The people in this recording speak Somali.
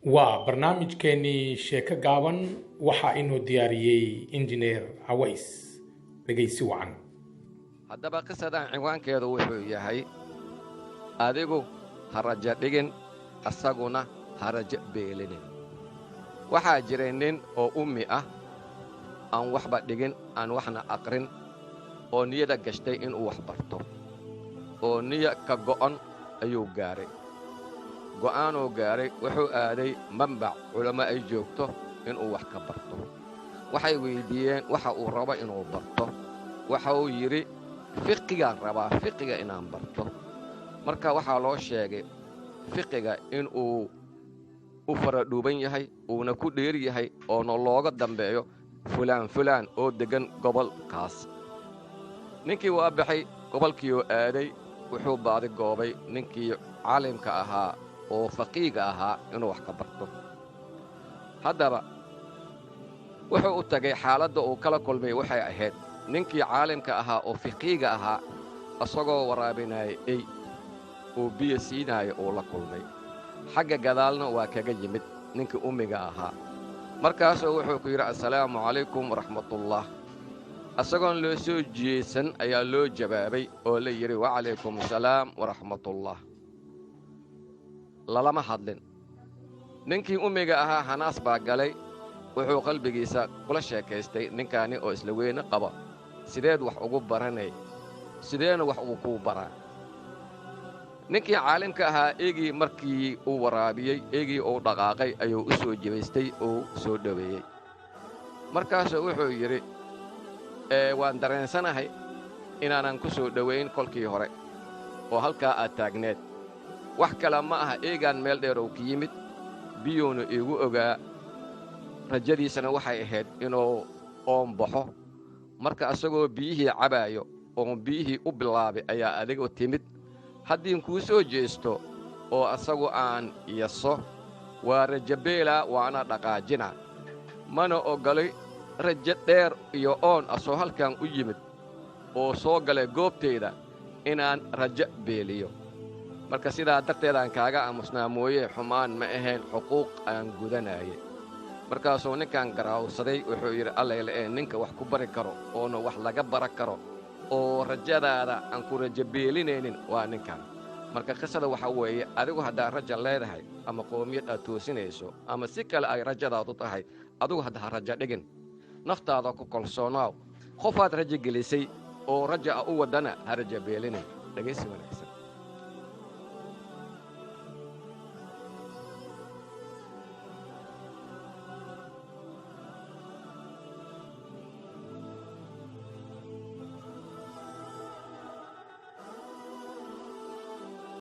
Waa barnaamijkeennii sheeko gaaban. Waxaa inoo diyaariyey Injineer Caways. Dhegaysi wacan. Haddaba qisadan cinwaankeedu wuxuu yahay: adigu ha rajo dhigin, asaguna ha rajo beelinin. Waxaa jiray nin oo ummi ah, aan waxba dhigin, aan waxna aqrin, oo niyada gashtay inuu wax barto, oo niya ka go'an ayuu gaaray. Go'aanuu gaaray, wuxuu aaday mambac culammo ay joogto inuu wax ka barto. Waxay weyddiiyeen waxa uu rabo inuu barto. Waxa uu yidhi: "Fiqigaan rabaa, fiqiga inaan barto." Marka waxaa loo sheegay fiqiga inuu u faradhuuban yahay, uuna ku dheer yahay, oona looga dambeeyo fulaan fulaan oo deggan gobolkaas. Ninkii waa baxay, gobolkiiuu aaday. Wuxuu baadi goobay ninkii caalimka ahaa oo faqiiga ahaa inuu wax ka barto. Haddaba wuxuu u tagay, xaaladda uu kala kulmay waxay ahayd ninkii caalimka ahaa oo fiqiiga ahaa isagoo waraabinaya ey oo biyo siinaayo uu la kulmay. Xagga gadaalna waa kaga yimid ninkii ummiga ahaa. Markaasuu wuxuu ku yidhi: "Assalaamu calaykum waraxmatullaah." Isagoon loo soo jeesan ayaa loo jawaabay oo la yidhi: "Wacalaykum asalaam waraxmatullaah." Lalama hadlin. Ninkii ummiga ahaa hanaas baa galay. Wuxuu qalbigiisa kula sheekaystay: "Ninkaani oo isla weyne qaba, sideed wax ugu baranay? Sideena wax uu kuu baraa?" Ninkii caalimka ahaa eegii markii uu waraabiyey, eegii uu dhaqaaqay, ayuu u soo jebaystay oo soo dhoweeyey. Markaasuu wuxuu yidhi: "Waan dareensanahay inaanan ku soo dhowayn kolkii hore oo halkaa aad taagneed. Wax kale ma aha, eegaan meel dheer uu ka yimid, biyuuna iigu ogaa, rajadiisana waxay ahayd inuu oon baxo. Marka asagoo biyihii cabaayo oon biyihii u bilaabay ayaa adigu timid. Haddiin kuu soo jeesto oo asagu aan yaso, waa rajabeelaa, waana dhaqaajina. Mana oggolay rajo dheer iyo oon asoo halkan u yimid oo soo galay goobtayda inaan rajo beeliyo. Marka sidaa darteedaan kaaga aamusnaa mooye, xumaan ma ahayn, xuquuq aan gudanaayay." Markaasuu ninkan garaawsaday. Wuxuu yidhi: "Allayle ee ninka wax ku bari karo oona wax laga bara karo oo rajadaada aan ku rajo beelinaynin waa ninkan." Marka qisada waxaa weeye: adigu haddaad raja leedahay ama qoomiyad aad toosinayso ama si kale ay rajadaadu tahay, adigu hadda ha rajo dhigin, naftaada ku kalsoonaaw. Qofaad rajo gelisay oo raja a u waddana ha rajo beelinin. Dhegaysi wanaagsan.